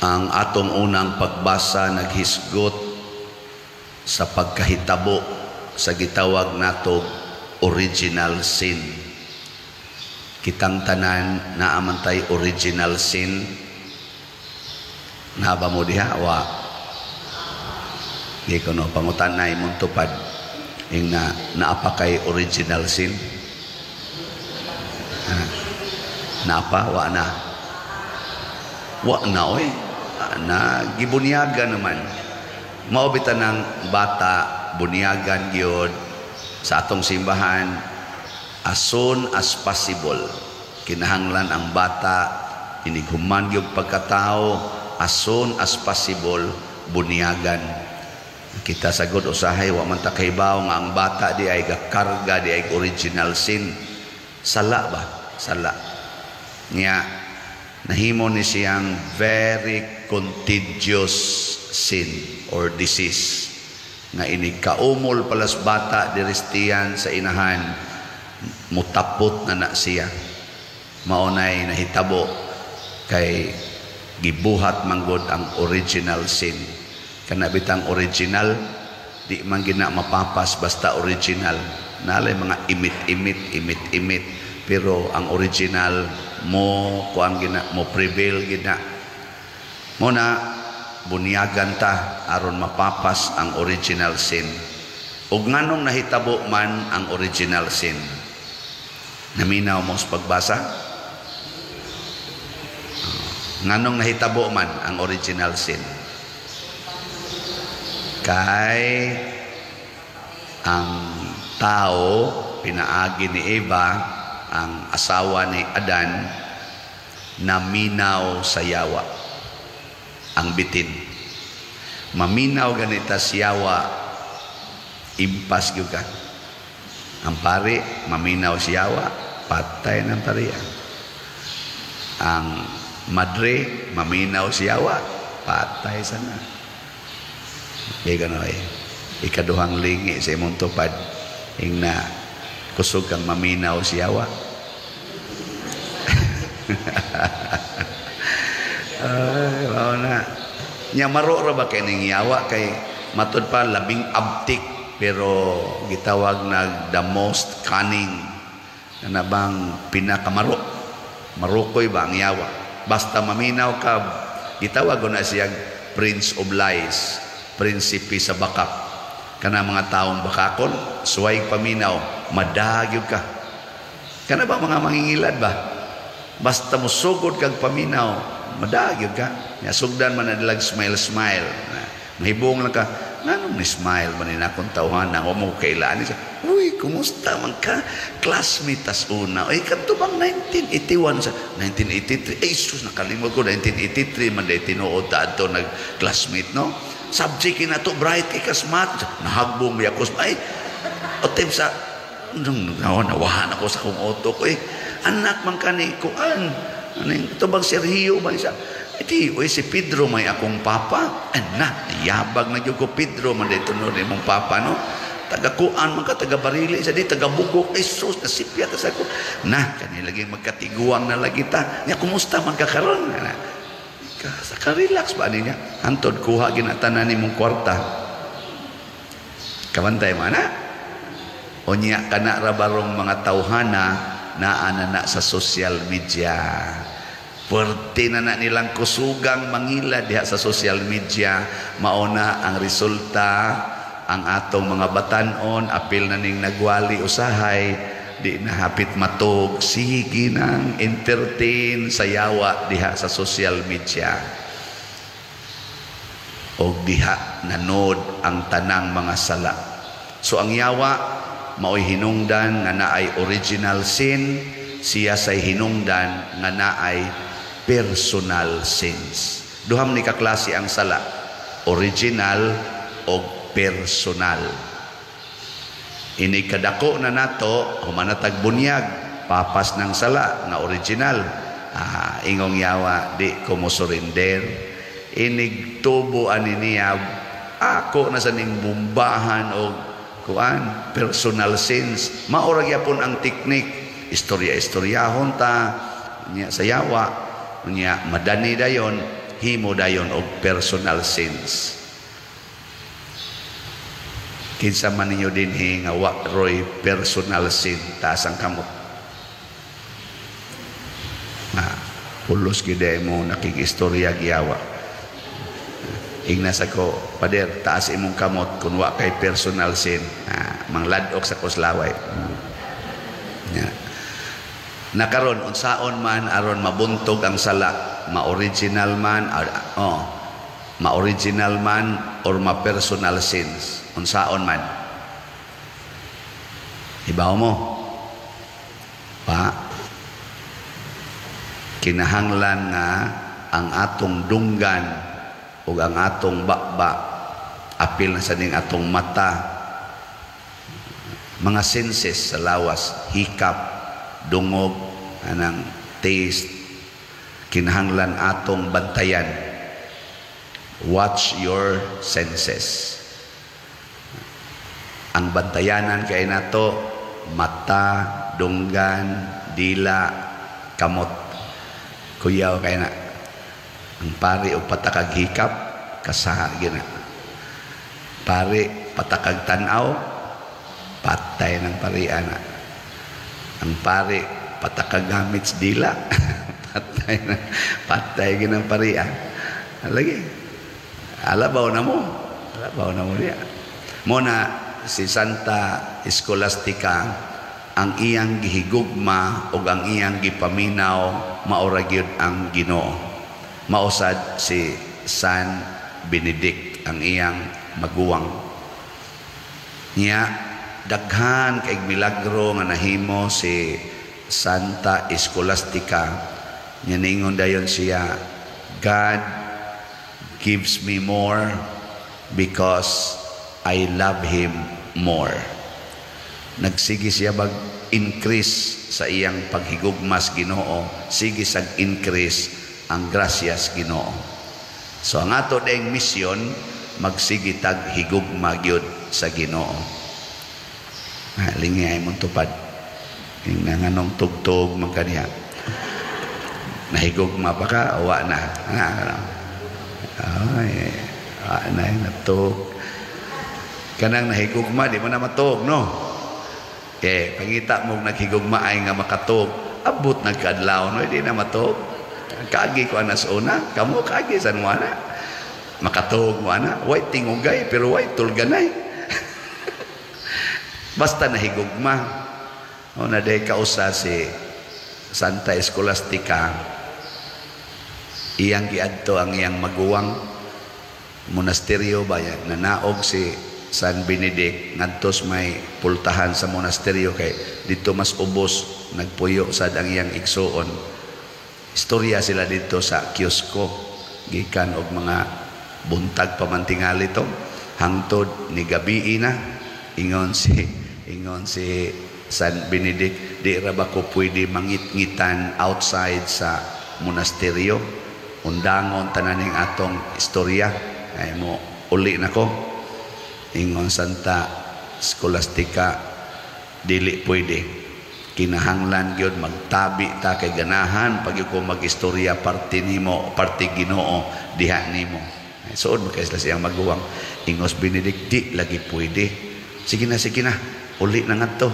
Ang atong unang pagbasa naghisgot sa pagkahitabo sa gitawag nato original sin. Kitang tanan naa man tay original sin. Naa ba mo diha? Wa. Di ko no pangutan na imong tupad ing na naa pa kay original sin. Ha? Naa pa? Wa na. Wa na oy. Na gibunyagan naman. Mao bitaw ng bata bunyagan gyud sa atong simbahan as soon as possible. Kinahanglan ang bata inighuman gyud pagkatao, as soon as possible bunyagan. Kita sagod usahay wa man ta kahibaw nga ang bata di ay gakarga di ay original sin. Sala ba? Sala. Nya nahimo ni siyang very contagious sin or disease nga ini kaumol palas bata diristiyan sa inahan, mutapot na na siya. Mao nay nahitabo kay gibuhat manggod ang original sin. Kana bitang original, di man gina mapapas basta original. Nalay mga imit-imit, imit-imit, pero ang original mo kuan gina, mo prevail gina. Mo na bunyagan ta aron mapapas ang original sin. Ug nganong nahitabo man ang original sin? Naminaw mo sa pagbasa? Nganong nahitabo man ang original sin? Kay ang tao pinaagi ni Eva, ang asawa ni Adan, naminaw sa yawa ang bitin. Maminaw ganita siyawa, impas gyud ka. Ang pari maminaw siyawa, patay ng pariya. Ang madre maminaw siyawa, patay sana. Kaya gano'n eh. Ikaduhang lingi sa imong tupad, ing na kusog kang maminaw siyawa. Ay, mao na. Nya maro ra ba kay ning yawa, kay matud pa labing abtik pero gitawag nag the most cunning na bang pinakamaro. Marukoy ba ang yawa? Basta maminaw ka, gitawag na siya Prince of Lies, prinsipe sa bakak. Kana mga taong bakakon, suway paminaw, madagyog ka. Kana ba mga mangingilad ba? Basta musugod kag paminaw, madagyog ka. Nya sugdan man na nilag smile smile. Mahibong lang ka. Nganong ni smile man ni akong tawhana, wa mo kailan siya. "Uy, kumusta man ka? Classmate tas una. Uy, kadto bang 1981 sa 1983? Ay, sus, nakalimot ko, 1983 man day tinuod ta adto nag-classmate, no? Subject na to, bright kay kasmat. Nahagbong biya ko. Ay, otem sa nung nawahan ako sa akong auto ko eh. Anak man kani kuan. Ano ito bang Sergio ba siya? Iti, oy, si Pedro may akong papa. Anak, yabag na gyud ko, Pedro man dito no imong papa, no. Taga kuan man ka, taga Barili sa di taga Bugok. Ay sus, nasipya ta sa ko. Na kani lagi magkatiguang na lagi ta. Nya kumusta man ka karon? Ka sa ka relax ba niya? Hantod kuha ginatanan nimong kwarta. Kabantay man na. Unya kana ra barong mga tawhana naa na na sa social media. Puwerte na na nilang kusugang mangila diha sa social media. Mauna ang resulta, ang atong mga batanon apil na ning nagwali usahay, di na hapit matog, sige nang entertain sa yawa diha sa social media. Og diha nanod ang tanang mga sala. So ang yawa maoy hinungdan nga naay original sin, siya say hinungdan nga naay personal sins. Duham ni kaklase ang sala, original o personal. Ini kadako na nato, humanatag bunyag, papas ng sala nga original. Ah, ingong yawa, di ko mo surrender. Inig tubo ani niya, ako na sa ning bumbahan o kuan, personal sins. Mao ra gyapon ang teknik. Istorya-istoryahon ta nya sa yawa, nya madani dayon. himo dayon og personal sins. Kinsa man ninyo dinhi nga wa roy personal sin, taas ang kamot. Na pulos gid mo nakig-istorya giyawa. Ingna sa ko, "Pader, taas imong kamot kung wa kay personal sin." Ah, mangladok sa kuslaway. Ya. Nakaron, unsaon man aron mabuntog ang sala, ma-original man, oh, ma-original man or ma-personal sins, unsaon man? Ibaw mo? Pa? Kinahanglan nga ang atong dunggan ug ang atong baba, apil na sa ning atong mata, mga senses sa lawas, hikap, dungog, anang taste, kinahanglan atong bantayan. Watch your senses. Ang bantayanan kay nato, mata, dunggan, dila, kamot. Kuyaw kay na. Ang pari o patakag hikap, kasaha gina. Pari patakag tanaw, patay ng parian na. Ang pari patakag gamit sa dila, patay na, patay ginang parian. Lagi. Alabaw na mo. Alabaw na mo diya. Mo na si Santa Escolastica, ang iyang gihigugma o ang iyang gipaminaw maora gyud ang Ginoo. Mausad si San Benedict ang iyang maguwang. Niya daghan kay milagro nga nahimo si Santa Escolastica. Nya ningon dayon siya, "God gives me more because I love Him more." Nagsige siya bag increase sa iyang paghigugmas Ginoo, sige sag increase ang grasyas Ginoo. So ang ato ding misyon, magsige tag higugma gyud sa Ginoo. Ha, lingi ay mong tupad. Yung nanganong tugtog man kaniya. Nahigugma pa ka, wa na. Ha, ano? Ay, wa na, natug. Kanang nahigugma, di mo na matug, no? Eh, pangita mo naghigugma ay nga makatug, abot nagkaadlaw, no? Di na matug. Kaagi ko anas una, kamo kaagi san mo ana. Makatug mo ana, way tingugay pero way tulganay. Basta nahigugma. O na day kausa si Santa Escolastica, iyang giadto ang iyang maguwang monasteryo ba, nanaog si San Benedict ngadtos may pultahan sa monasteryo kay dito mas ubos nagpuyo sad ang iyang igsuon. Istorya sila dito sa kiosko gikan og mga buntag pa man tingali to hangtod ni gabii na. Ingon si San Benedict, "Di ra ba ko pwede mangit-ngitan outside sa monasteryo? Undangon tananing atong istorya ay mo uli nako." Ingon Santa Scholastica, "Dili pwede, kinahanglan gyud magtabi ta kay ganahan pag ko magistorya parte nimo, parte Ginoo diha nimo." Suod man kay sila siyang maguwang. Ingos Benedict, "Di lagi pwede, sige na, sige na, uli na ngadto."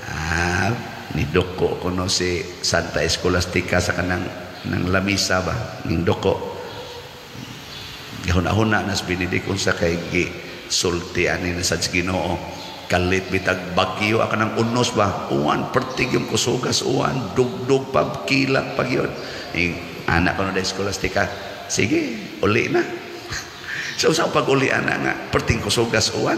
Ah, nidoko kuno si Santa Escolastica sa kanang ng lamisa ba, ning doko. Gahuna-huna nas Benedict, unsa kay gi sulti ani na sa Ginoo? Kalit bitag bagyo aka ng unos ba, uwan pertig yung kusugas, uwan dugdug pa, kilat pa gyud. Anak ko na Scholastica, "Sige, uli na." So sa pag-uli ana nga perting kusugas, uwan.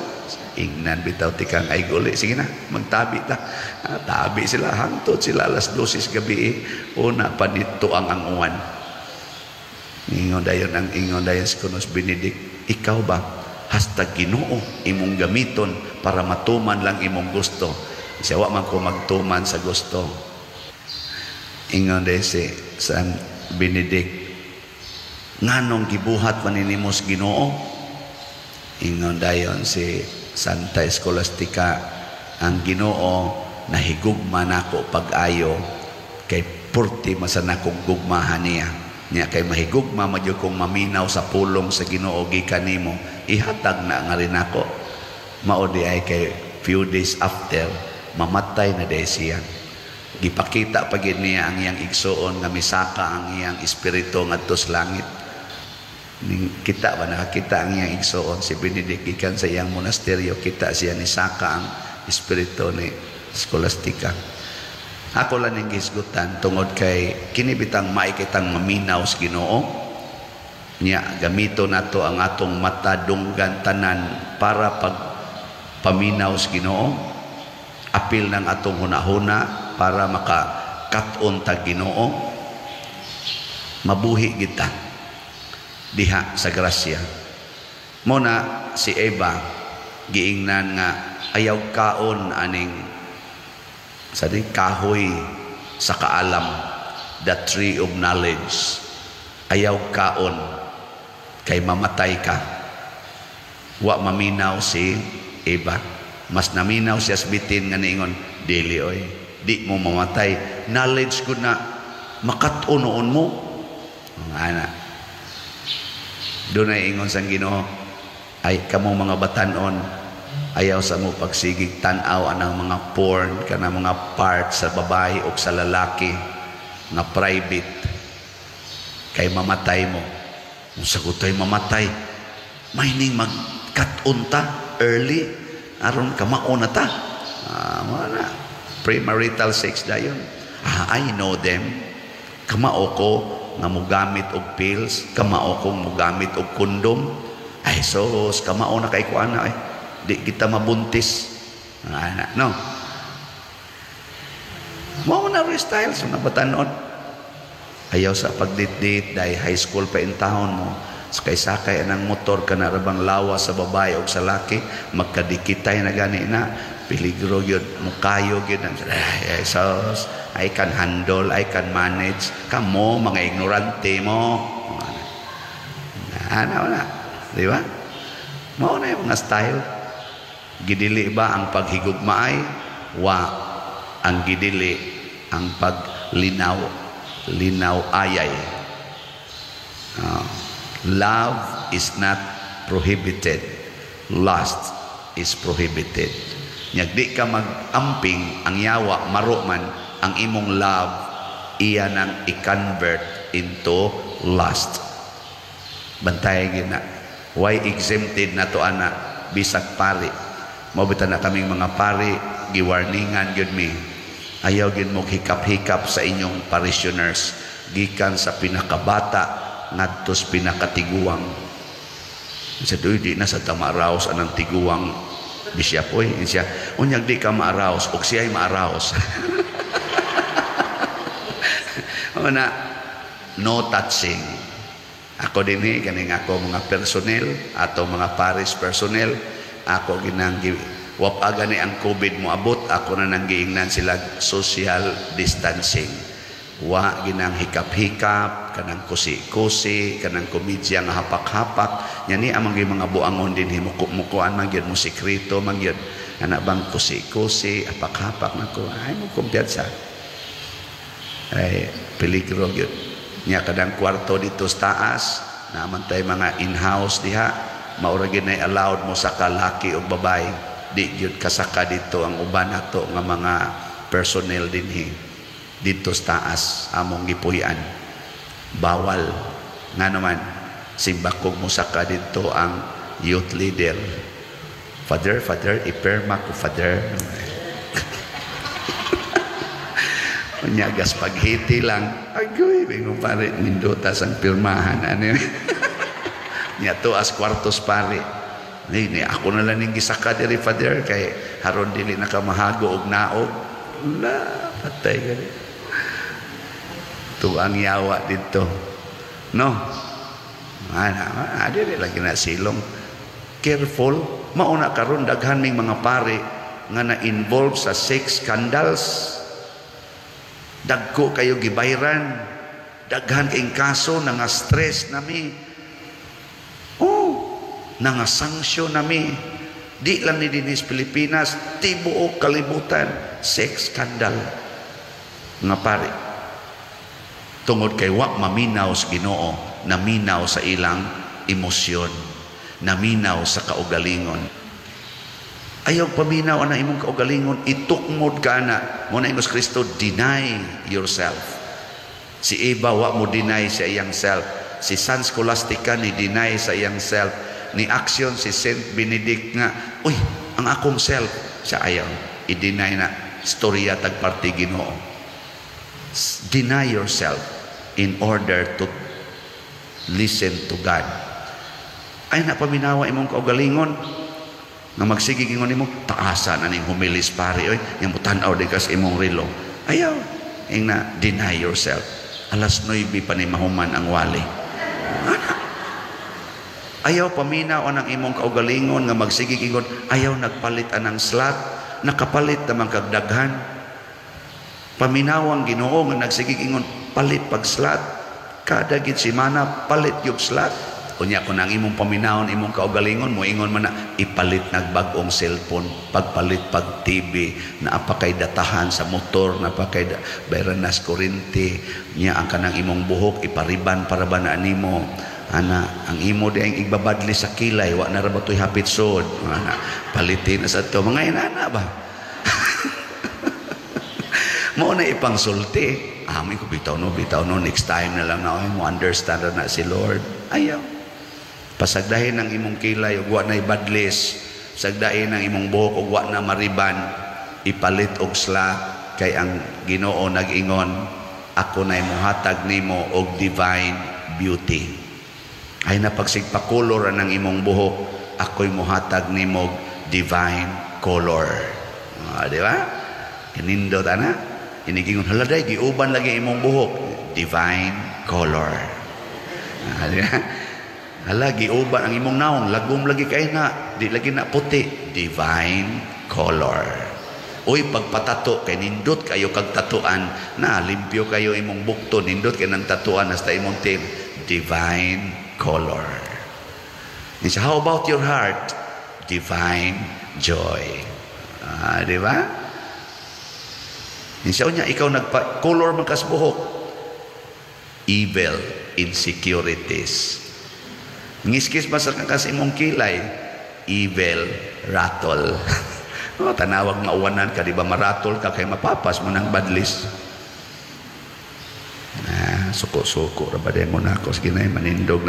Ingnan bitaw tikang ay uli, sige na, magtabi ta. Ah, tabi sila hangtod sila alas 12 gabi, una pa nito ang uwan. Ingon dayon ang ingon dayon si Kunos Benedict, "Ikaw ba hasta Ginoo imong gamiton para matuman lang imong gusto?" Siya, "Wa man ko magtuman sa gusto." Ingon dayon si San Benedict, "Nganong gibuhat man nimo sa Ginoo?" Ingon dayon si Santa Escolastica, "Ang Ginoo nahigugma nako pag-ayo kay purti masan akong gugmahan niya." Nya kay mahigugma man jud kong maminaw sa pulong sa Ginoo gikan nimo, ihatag na nga rin ako. Mao di ay kay few days after, mamatay na diay siya. Gipakita pa gid niya ang iyang igsuon nga misaka ang iyang espiritu ngadto sa langit. Ning kita ba, nakakita ang iyang igsuon si Benedict gikan sa iyang monasteryo, kita siya ni saka ang espiritu ni Scholastica. Ako lang ning gisgutan tungod kay kini bitang maikitang maminaw sa Ginoo. Nya gamito nato ang atong mata, dunggan, tanan para pag paminaw sa Ginoo. Apil ng atong hunahuna para maka-kat-on tag Ginoo. Mabuhi kita diha sa grasya. Mo na si Eva giingnan nga ayaw kaon aning sa di kahoy sa kaalam, the tree of knowledge. Ayaw kaon kay mamatay ka. Wa maminaw si Eva. Mas naminaw siya sa bitin nga niingon, "Dili oy, di mo mamatay, knowledge ko na makat-onoon mo." Ana doon ay ingon sang Ginoo, "Ay kamo mga batanon, ayaw sa mo pagsigig tan-aw anang mga porn, kana mga parts sa babae o sa lalaki nga private, kay mamatay mo." Kung sagutay mamatay, may ning magkat-on ta early aron kamao na ta. Ah, wala premarital sex dayon. Ah, I know them. Kamao ko nga mugamit og pills, kamao ko mugamit og kondom. Ay sos, kamao na kay kuana ay di kita mabuntis. Ana, no, mao na style sa mga batanon. Ayaw sa pagdit-dit dahil high school pa in town mo sakay-sakay anang motor, kana rabang lawa sa babae o sa laki magkadikitay na gani na, peligro gyud, mukayo gyud. Ay sos, I can handle, I can manage. Kamo mga ignorante mo. Ana na, di ba? Mao na yung mga style. Gidili ba ang paghigugmaay? Wa. Ang gidili ang paglinaw, linaw ayay. Love is not prohibited, lust is prohibited. Nyag di ka mag-amping, ang yawa maro man ang imong love, iya nang i-convert into lust. Bantay gina. Why exempted na to ana bisag pari? Mao na kaming mga pari, giwarningan gyud mi. Ayaw gyud mo hikap-hikap sa inyong parishioners gikan sa pinakabata ngadto sa pinakatiguang. Sa doy di na sa tamaraos anang tiguang bishop oy. Siya, unyag di ka maaraos og siya'y maaraos. Na no touching. Ako dinhi kaning ako mga personnel ato, mga parish personnel, ako ginang wap gani ang COVID mo abot, ako na nang giingnan sila social distancing. Wa ginang hikap-hikap, kanang kusi-kusi, kanang komedya nga hapak-hapak. Nya ni amang mga buangon din himuko-mukuan man gyud mo, sekreto man gyud ana bang kusi-kusi, hapak-hapak nako, ay mo kumpiyansa ay peligro gyud. Nya kadang kwarto dito sa taas naman tay mga in-house diha, maura gyud nay allowed mo sa kalaki o babae. Di gyud kasaka dito ang uban nato nga mga personnel dinhi dito sa taas among gipuy-an, bawal. Nga naman simbakog mo saka dito ang youth leader, "Father, Father, iperma ko, Father." Unya gas paghiti lang. Agoy, bingo pare, nindutas ang pirmahan. Ano Nya to as kwartos pare. Ni, ako na lang ning gisaka diri, Father, kay haron dili nakamahago og naog. La, patay gani. Tuang yawa dito. No? Ana, dili lagi na silong. Careful, mauna karon daghan ming mga pare nga na-involve sa sex scandals. Dagko kayo gibayran. Daghan kayong kaso, nga stress nami. Oh, nga sanksyon nami. Di lang ni dinis Pilipinas, tibuok kalibutan, sex scandal. Nga pare. Tungod kay wa maminaw sa Ginoo, naminaw sa ilang emosyon, naminaw sa kaugalingon. Ayaw paminaw ana imong kaugalingon, itukmod ka na. Mao na ingos Kristo, "Deny yourself." Si Eva wa mo deny sa iyang self. Si San Scholastica ni deny sa iyang self. Ni action si Saint Benedict nga, "Uy, ang akong self," siya ayaw. I-deny na storya tag parte Ginoo. Deny yourself in order to listen to God. Ay na paminawa imong kaugalingon nga magsige ingon nimo, "Taasa na ning humilis, pare oy," yang mutan-aw di kas imong relo. Ayaw ing na deny yourself. Alas 9 pa ni mahuman ang wali. Ana. Ayaw paminaw ang imong kaugalingon nga magsige ingon, "Ayaw nagpalit anang slot," nakapalit naman kag daghan. Paminawang Ginoo nga nagsige ingon, "Palit pag slot," kada gid semana palit yung slot. Unya kung ang imong paminawon imong kaugalingon mo ingon man na ipalit nagbag-ong cellphone, pagpalit pag TV, naa pa kay datahan sa motor, naa pa kay bayran nas kuryente niya. Ang kanang imong buhok ipariban para ba na nimo ana, ang imo di ang igbabadli sa kilay, wa na ra ba to'y hapit sod ana, palitin na sa to mga inana ba. Mao na ipangsulti, "Amin ko, bitaw no, bitaw no, next time na lang na mo understand na si Lord." Ayaw pasagdahin ang imong kilay ug wa na ibadlis, sagdahin ang imong buhok ug wa na mariban, ipalit og sla, kay ang Ginoo nag-ingon, "Ako na muhatag nimo og divine beauty." Ay na pagsigpakolor ang imong buhok, "Ako'y muhatag nimo divine color." Ah, di ba? Kinindot ana. Inigingon, "Hala day, giuban lagi imong buhok." Divine color. Ah, di ba? "Hala, giuban ang imong naong, lagom lagi kay na, di lagi na puti." Divine color. Uy, pagpatato, kay nindot kayo kag tatuan, na limpyo kayo imong bukto, nindot kay nang tatuan hasta imong tail. Divine color. And so, how about your heart? Divine joy. Ah, di ba? Siya niya, ikaw nagpa color man kas buhok. Evil insecurities. Ngiskis ba sa kas imong kilay? Evil rattle. Oh, tanawag mauwanan ka, di ba maratol ka kay mapapas mo ng badlis. Ah, suko-suko ra ba mo na ako. Sige na, manindog na.